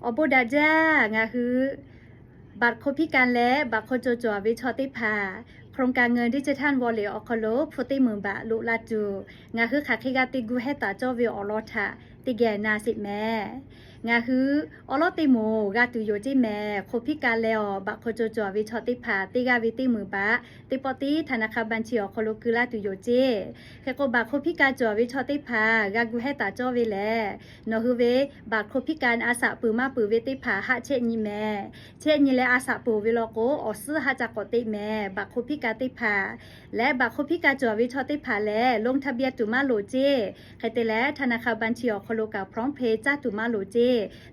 Awˬ bon daꞈ jaˇ. Ngaˬ hui บัตรคนพิการ leh บัตรคนจน cawˬ ve chaw teˇ hpaˍ โครงการเงินดิจิทัลวอลเล็ต awˬ hk'aw lo hpu teˇ meunˍ baꞈ loꞈ la tuˬ, ngaˬ hui hk'aˬ hk'e g'a te gu hehˉ taˍ cawˇ ve awˬ lawn htaꞈ teˇ geh na sheˍ mehˍ. Ngaˬ hui awˉ lawˉ teˇ moˍ g'a tuˬ yoˬ ceˇ mehˍ. คนพิการ leh awˬ บัตรคนจน cawˬ ve chaw teˇ hpaˍ teˇ g'aˇ ve teˇ meunˍ baꞈ teˇ pawˆ tiˉ ธนาคารบัญชี awˬ hk'aw lo keu laˇ tuˬ yoˬ ceˇ. Hk'e k'o, บัตรคนพิการ cawˬ ve chaw teˇ hpaˍ g'a gu hehˉ taˍ cawˇ ve lehˬ, nawˬ hui ve บัตรคนพิการ a shaꞈ peuˬ maˇ peuˬ ve teˇ hpaˍ haˆ chehˇ nyi mehˍ. Chehˇ nyi leh a shaꞈ peuˬ ve law k'o, awˬ suhˉ haˆ ca k'awꞈ teꞈ mehˍ. บัตรคนพิการ teˇ hpaˍ leh บัตรคนพิการ cawˬ ve chaw teˇ hpaˍ lehˬ, ลงทะเบียน tuˬ maˇ loˍ ceˇ. Hk'e te leh, ธนาคารบัญชี awˬ hk'aw lo kaꞈ พร้อมเพย์ caˇ tuˬ maˇ loˍ ceˇ.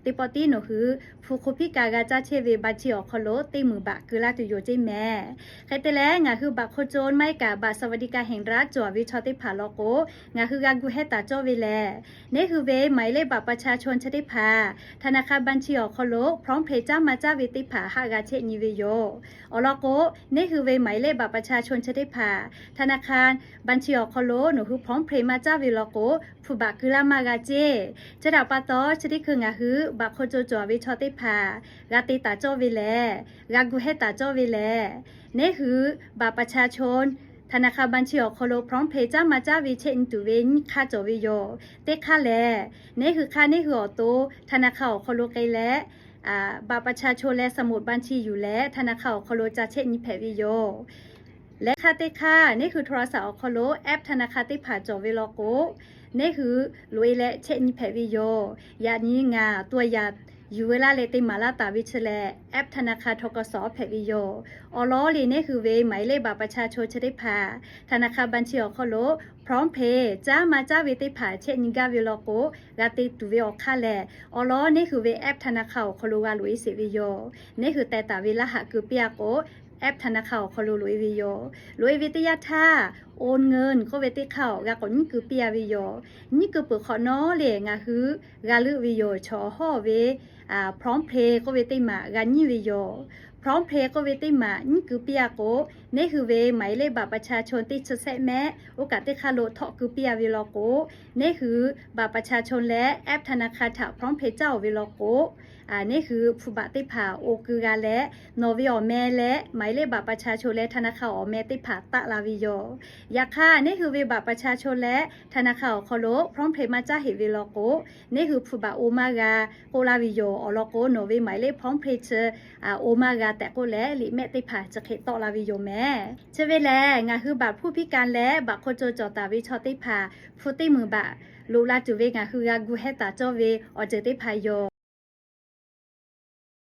Teˇ pawˆ tiˉ nawˬ hui hpu คนพิการ g'a caˇ chehˇ ve บัญชี awˬ hk'aw lo teˇ meunˍ baꞈ keu laˇ tuˬ yoˬ ceˇ mehˍ. Hk'e te leh, ngaˬ hui บัตรคนจน maˇ heˆ kaꞈ บัตรสวัสดิการแห่งรัฐ cawˬ ve chaw teˇ hpaˍ law k'o, ngaˬ hui g'a gu hehˉ taˍ cawˇ ve lehˬ, neˇ hui ve หมายเลขบัตรประชาชน chi teˇ hpaˍ ธนาคารบัญชี awˬ hk'aw lo พร้อมเพย์ caˇ maˇ caˇ ve teˇ hpaˍ haˆ g'a chehˇ nyi ve yoˬ. Awˬ lawn k'o, neˇ hui ve หมายเลขบัตรประชาชน chi teˇ hpaˍ ธนาคารบัญชี awˬ hk'aw lo nawˬ hui พร้อมเพย์ maˇ caˇ ve law k'o, hpu baꞈ keu laˇ maˇ g'a ceˇ. Chi htaꞈ pa taw, chi teˇ hkui ngaˬ hui บัตรคนจน cawˬ ve chaw teˇ hpaˍ g'a te taˍ cawˇ ve lehˬ, g'a gu hehˉ taˍ cawˇ ve lehˬ, neˇ hui บัตรประชาชน ธนาคารบัญชี awˬ hk'aw lo พร้อมเพย์ caˇ maˇ caˇ ve chehˇ nyi tuˬ ve nyiˇ hk'aˇ cawˬ ve yoˬ. Teˇ hk'aˇ lehˬ, neˇ hui hk'aˇ neˇ hui awˬ to ธนาคาร awˬ hk'aw lo k'ai leh, บัตรประชาชน leh สมุดบัญชี yuˬ leh ธนาคาร awˬ hk'aw lo ca chehˇ nyi hpehꞈ ve yoˬ. Leh hk'aˇ teˇ hk'aˇ, neˇ hui โทรศัพท์ awˬ hk'aw lo app ธนาคาร teˇ hpaˍ cawˬ ve law k'o, neˇ hui loꞈ-e leh chehˇ nyi hpehꞈ ve yoˬ. Yaꞈ nyi ngaˬ ตัวอย่าง yuˬ ve laˇ leh te maˍ laˇ taˍ ve chi lehˬ, app ธนาคาร ทกส hpehꞈ ve yoˬ. Awˬ lawn lehˬ, neˇ hui ve หมายเลขบัตรประชาชน chi teˇ hpaˍ ธนาคารบัญชี awˬ hk'aw lo พร้อมเพย์ caˇ maˇ caˇ ve teˇ hpaˍ chehˇ nyi gaˇ ve law k'o, g'a te tuˬ ve awˬ hk'aˇ lehˬ, awˬ lawn neˇ hui ve app ธนาคาร awˬ hk'aw lo g'a loꞈ-e sheˍ ve yoˬ. Neˇ hui teh taˍ ve laˇ haꞈ keu piˇ-a k'o, app ธนาคาร awˬ hk'aw lo loꞈ-e ve yoˬ. Loꞈ-e ve teˇ yanˇ htaˇ, โอนเงิน k'oˆ ve teˇ hk'aˇ awˬ g'a k'awꞈ nyiˉ keu piˇ-a ve yoˬ. Nyiˉ keu peuˬ hk'awꞈ nawˉ lehˬ, ngaˬ hui g'a leuˆ ve yoˬ. Chaw hawˇ ve พร้อมเพย์ k'oˆ ve teˇ maˬ g'a nyiˉ ve yoˬ. พร้อมเพย์ k'oˆ ve teˇ maˬ nyiˉ keu piˇ-a k'o, neˇ hui ve หมายเลขบัตรประชาชน teˇ chi sehˆ mehˆ oˇ kaꞈ teˇ hk'aˇ lo htawˆ keu piˇ-a ve law k'o, neˇ hui บัตรประชาชน leh app ธนาคาร htaꞈ พร้อมเพย์ caˇ-oˬ ve law k'o, neˇ hui hpu baꞈ teˇ hpaˍ oˇ keu g'a leh, nawˬ ve awˬ meh leh หมายเลขบัตรประชาชน leh ธนาคาร awˬ meh teˇ hpaˍ taˆ la ve yoˬ. Yaꞈ hk'aˇ, neˇ hui ve บัตรประชาชน leh ธนาคาร awˬ hk'aw lo พร้อมเพย์ maˇ caˇ heꞈ ve law k'o, neˇ hui hpu baꞈ oˇ maˇ g'a k'oˆ laˇ ve yoˬ. Awˬ lawn k'o, nawˬ ve หมายเลขพร้อมเพย์ chi oˇ maˇ g'a tehꞈ k'oˆ leh, liꞈ mehˆ teˇ hpaˍ chi hk'e tawˆ la ve yoˬ mehˍ. Chi ve lehˬ, ngaˬ hui บัตรผู้พิการ leh บัตรคนจน cawˬ taˍ ve chaw teˇ hpaˍ hpu teˇ meunˍ baꞈ loꞈ la tuˬ ve ngaˬ hui g'a gu hehˉ taˍ cawˇ ve awˬ ceuˬ teˇ hpaˍ yoˬ.